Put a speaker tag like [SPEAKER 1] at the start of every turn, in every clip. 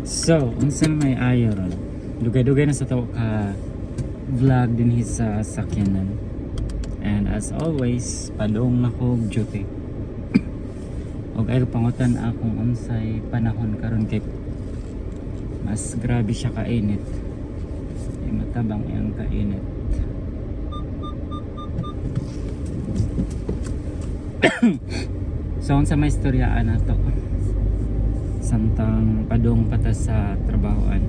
[SPEAKER 1] So, unsa may ayo ron? Dugay-dugay na sa tawo ka vlog dinhi sa sakyanan. And as always, padung na ko og duty. Og ay pangutan akong unsay panahon karon kay mas grabe siya kainit. Ay matabang iyang kainit. So unsa may istoryaan nato? Samtang padung pa ta sa trabahoan.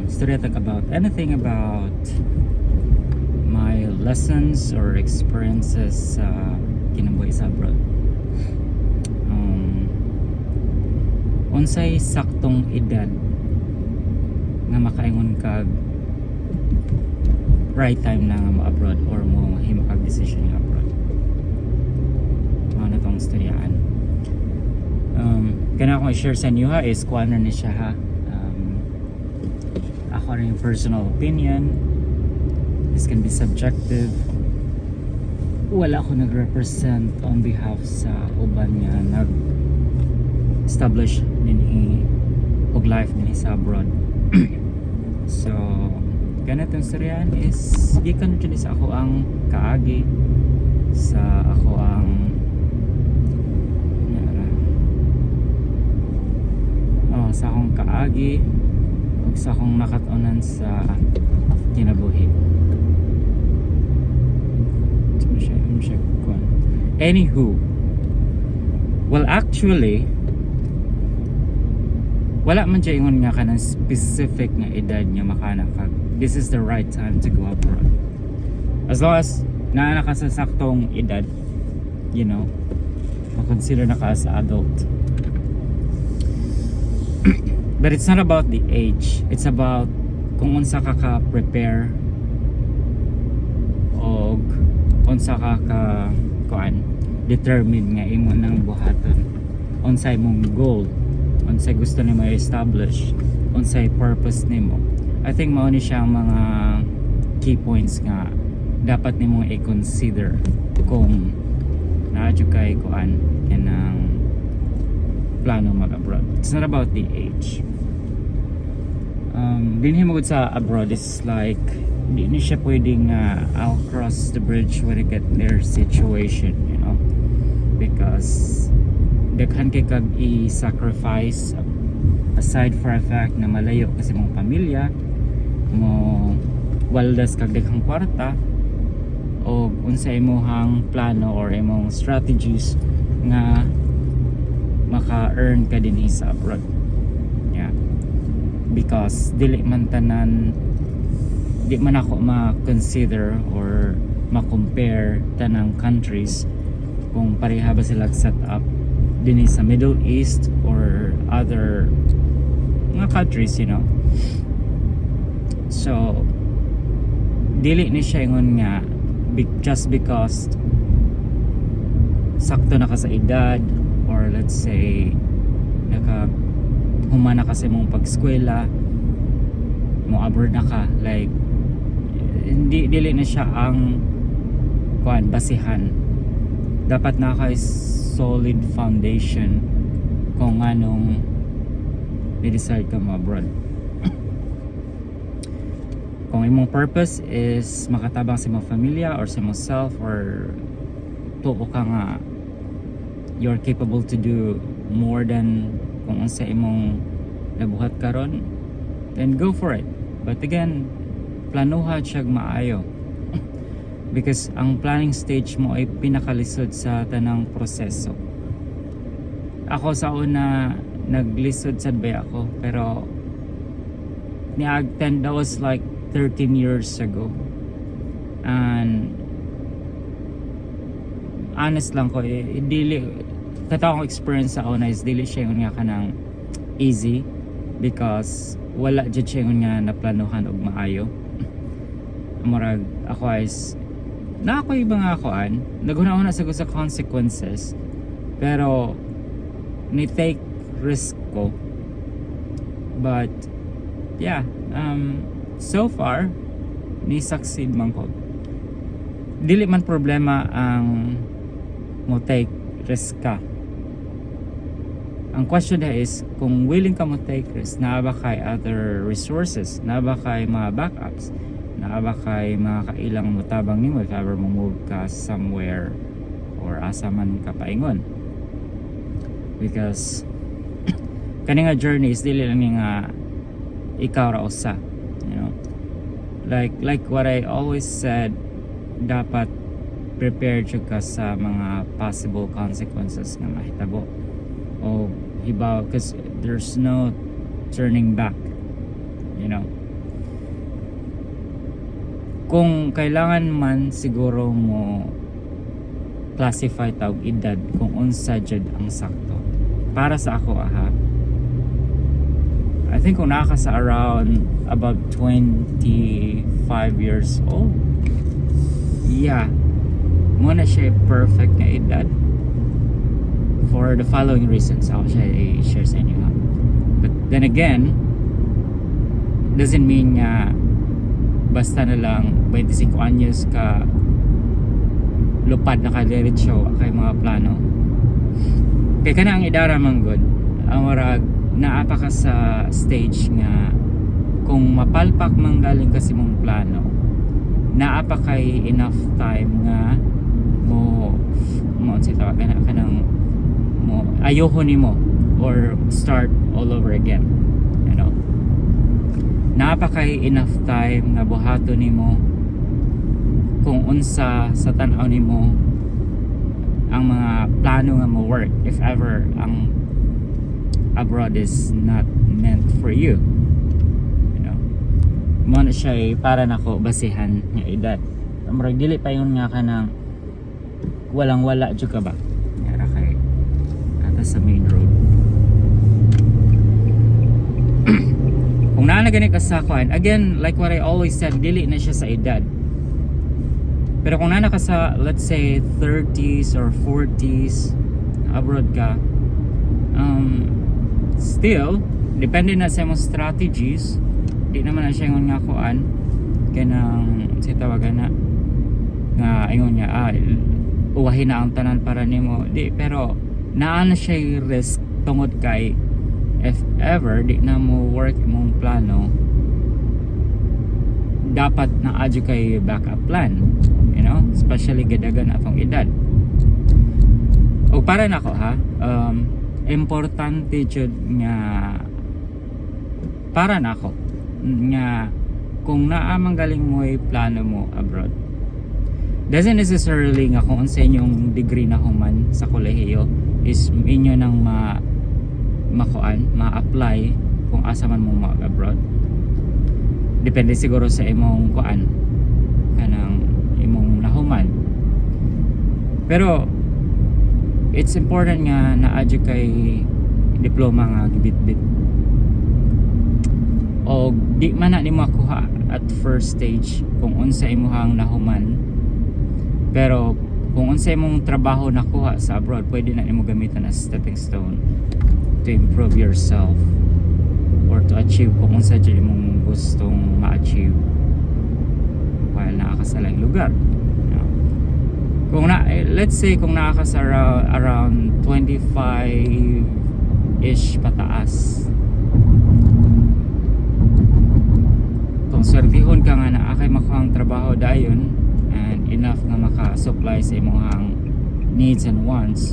[SPEAKER 1] Istorya tag about anything about my lessons or experiences sa kinabuhi sa abroad. Unsay saktong edad nga makaingon kag right time na nga mo-abroad or mo himo kag decision nga abroad? Mao na tong istoryaan. Kana akong i-share sa inyo ha is kuan na ni siya ha. Ako rin yung personal opinion. This can be subjective. Wala ako nag-represent on behalf sa uban nga nag-establish dinhi og life dinhi sa abroad. So, ganitong istoryahan is gikan jud ni sa ako ang kaagi, sa ako ang ano, oh, sa akong kaagi ug sa akong nakat-onan sa kinabuhi. Ano siya, ano siya, kuwan. Anywho, well, actually, wala man siya ingon nga kanang specific nga edad nga makana ka this is the right time to go abroad. As long as naa na ka sa saktong edad, ma-consider na ka as adult. But it's not about the age. It's about kung unsa ka ka prepare og unsa ka ka kuan determined nga imo nang buhaton. Unsay imong goal, unsay gusto nimo i-establish, unsay purpose nimo. I think mao ni siya ang mga key points nga dapat nimong i-consider kung naa jud kay kuan kanang plano mag-abroad. It's not about the age. Dinhi mo gud sa abroad is like di ni siya pwedeng "I'll cross the bridge when I get there" situation, because daghan kay kag i-sacrifice, aside for a fact na malayo kasi mong pamilya mo, waldas kag daghang kwarta, o unsa imong plano or imong strategies nga maka-earn ka dinhi sa abroad. Yeah, because dili man tanan, di man ako ma-consider or ma-compare tanang countries kung pareha ba sila set up dinhi sa Middle East or other mga countries. So dili ni siya ingon nga just because sakto na ka sa edad or let's say naka humana ka sa imong pag-eskwela, mo abroad na ka. Like, hindi, dili na siya ang kuan basihan. Dapat na kay solid foundation kung anong i-decide ka mo abroad. Kung imong purpose is makatabang sa imong pamilya or sa imong self or tuo ka nga you're capable to do more than kung unsa imong nabuhat karon, then go for it. But again, planuha siya maayo because ang planning stage mo ay pinakalisod sa tanang proseso. Ako sa una, naglisod sad ba ako, pero niag 10, that was like 13 years ago, and honest lang ko eh, dili kato akong experience sa una is dili siya yung nga kanang easy because wala jud siya yung nga naplanuhan og maayo. Murag ako is na ako iba nga akoan naghuna-huna sa sa consequences, pero ni take risk ko. But yeah, so far ni succeed man ko. Dili man problema ang mo take risk ka. Ang question na is, kung willing ka mo take risk, naa ba kay other resources? Naa ba kay mga backups? Naa ba kay mga kailang mutabang nimo if ever mo move ka somewhere or asa man ka paingon? Because kani nga journey is dili lang ni nga ikaw ra usa. Like what I always said, dapat prepared jud ka sa mga possible consequences nga mahitabo o hibaw, because there's no turning back. Kung kailangan man siguro mo classify ta og edad kung unsa jud ang sakto para sa ako, aha, I think kung naa ka sa around about 25 years old, yeah, mao na siya perfect nga edad for the following reasons. Ako siya i-share sa inyo, ha. But then again, doesn't mean nga basta na lang 25 anyos ka, lupad na ka diretso kay mga plano. Kay kana ang idara man gud, ang warag naa pa ka sa stage nga kung mapalpak man galing kasi mong plano, naa pa kay enough time nga mo mo unsay tawag kana, kanang mo ayoko nimo or start all over again. Naa pa kay enough time nga buhaton nimo kung unsa sa tan-aw nimo ang mga plano nga mo work if ever ang abroad is not meant for you you know Mao na siya eh, para nako basihan nga edad. Murag dili pa yun nga kanang walang wala jud ka ba. Yara kay ata sa main road. Kung naa na gani ka sa kuan, again, like what I always said, dili na siya sa edad, pero kung naa na ka sa, let's say, 30s or 40s, abroad ka, still depende na sa imong strategies. Di naman na siya ingon nga kuan, kanang si tawagan na nga ingon niya, ah, uwahin na ang tanan para nimo. Di, pero naa na siya yung risk tungod kay if ever di na mo work imong plano, dapat naa jud kay backup plan, especially gadagan atong edad. O para nako ha, importante jud nga para nako nga kung naa man galing mo'y plano mo abroad, doesn't necessarily nga kung unsa inyong degree na human sa kolehiyo is inyo nang ma makuan, ma-apply kung asa man mo mag-abroad. Depende siguro sa imong kuan, kanang imong nahuman, pero it's important nga naa jud kay diploma nga gibitbit o di man na nimo makuha at first stage kung unsa imuhang nahuman, pero kung unsa imong trabaho nakuha sa abroad, pwede na nimo gamiton as stepping stone to improve yourself or to achieve kung unsa jud imong gustong ma-achieve while naa ka sa laing lugar. Kung na eh, let's say kung naa ka sa around 25 ish pataas, kung swertihon ka nga naa kay makuhang trabaho dayon and enough nga maka-supply sa imong needs and wants,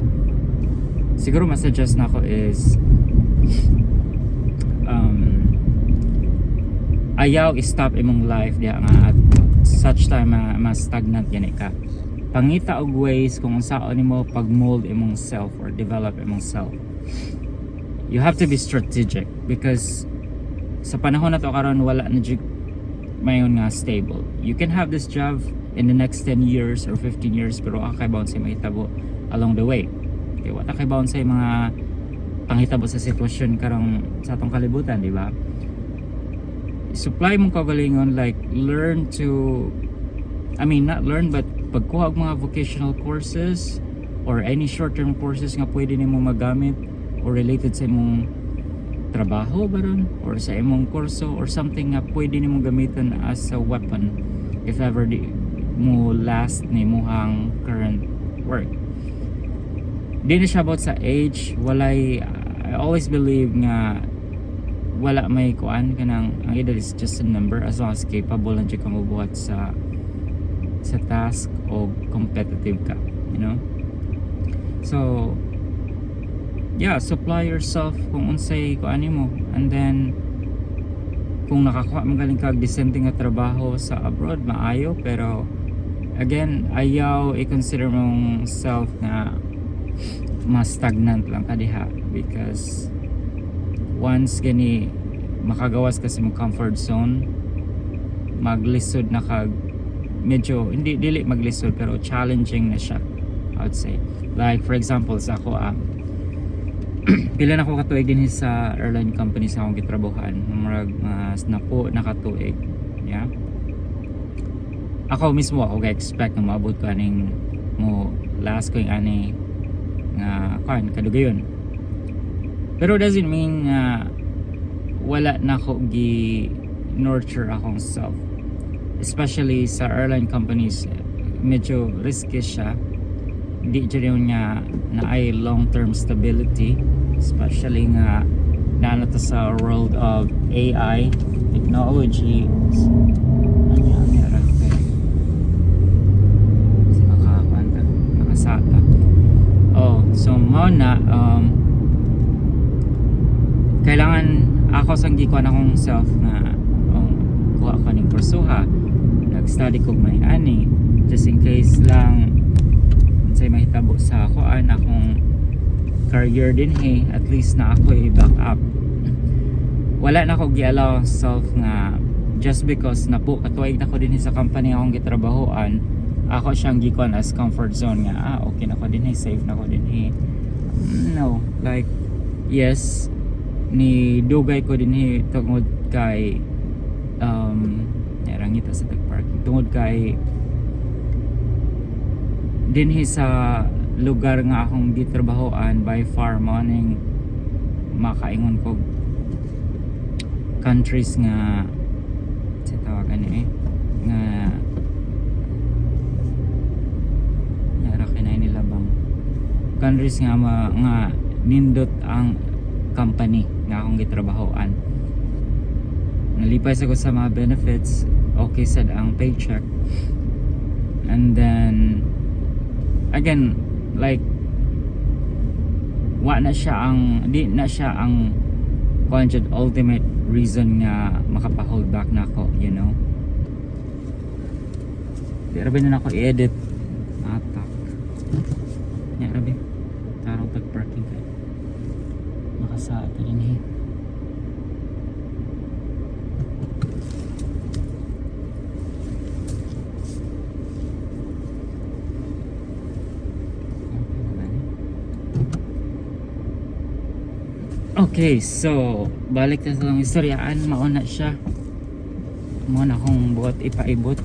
[SPEAKER 1] siguro masuggest nako is ayaw i-stop imong life diha nga at such time ma, mas stagnant gani ka. Pangita og ways kung unsaon nimo pag-mold imong self or develop imong self. You have to be strategic because sa panahon na to karon, wala na jud mayon nga stable. You can have this job in the next 10 years or 15 years, pero wa kay bound sa mahitabo along the way. Okay, wa ta kay bound sa mga panghitabo sa sitwasyon karong sa atong kalibutan, di ba? Supply mong kagalingon, like learn to, I mean, not learn, but pagkuha og mga vocational courses or any short-term courses nga pwede nimo magamit or related sa imong trabaho ba ron or sa imong kurso or something nga pwede nimo gamiton as a weapon if ever di mo last ni imuhang current work. Di na siya about sa age. Walay I always believe nga wala may kuan, kanang ang edad is just a number as long as capable lang jud ka mobuhat sa task o competitive ka. So yeah, supply yourself kung unsay kuan nimo, and then kung nakakuha man galing kag decente nga trabaho sa abroad, maayo. Pero again, ayaw i-consider mong self nga mas stagnant lang ka diha, because once gani makagawas ka sa imong comfort zone, maglisod na kag medyo, hindi, dili maglisod, pero challenging na siya, I would say. Like for example, sa ako, pila na ko katuig din sa airline company sa akong gitrabahoan, murag mas napo na katuig. Yeah, ako mismo, ako ga-expect nga moabot ko aning mo last ko yung ani nga kuan kadugayon, pero doesn't mean nga wala na ko gi nurture akong self, especially sa airline companies. Medyo risky siya, di jud yun nga na ay long term stability, especially nga naa ta sa world of AI technology. Ano yan kay kasi makakuan ta, makasata. Oh, so mao na, kailangan ako sang gikuan akong self nga, oh, kuha ko ning kursuha, nag-study ko may ani, just in case lang unsay mahitabo sa kuan, akong career din he, at least na ako i-back up. Wala na ko gi-allow self nga just because napo katuig na ko din sa company akong gitrabahoan, ako siyang gikuan as comfort zone nga, ah, okay na ko din, safe na ko din. No, like, yes, ni dugay ko din tungod kay narangita sa tag parking, tungod kay dinhi sa lugar nga akong gitrabahoan, by far mao ning makaingon ko countries nga sa tawagan ni eh nga nara kinay nila bang countries nga nga nindot ang company nga akong gitrabahoan. Nalipay sa ko sa mga benefits, okay sad ang paycheck, and then again, like, wa na siya ang di na siya ang kuan jud, ultimate reason nga makapa-hold back na ako. Di ra ba na ako i-edit atak nya rabi tarong tag parking kay makasaata din eh. Okay na ba ni? Okay, so balik na sa lang istoryaan, mao na siya. Mao na akong buot ipaibot.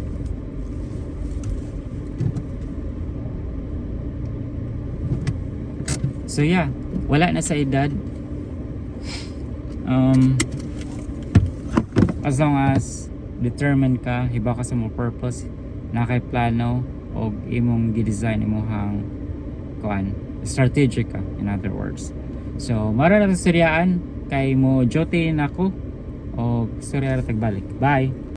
[SPEAKER 1] So yeah, wala na sa edad. As long as determined ka, hibaw ka sa imong purpose, naa kay plano og imong gi-design imong kuan, strategic ka, in other words. So, mao ra na istoryaan kay mo duty na ko og istorya ra tagbalik. Bye.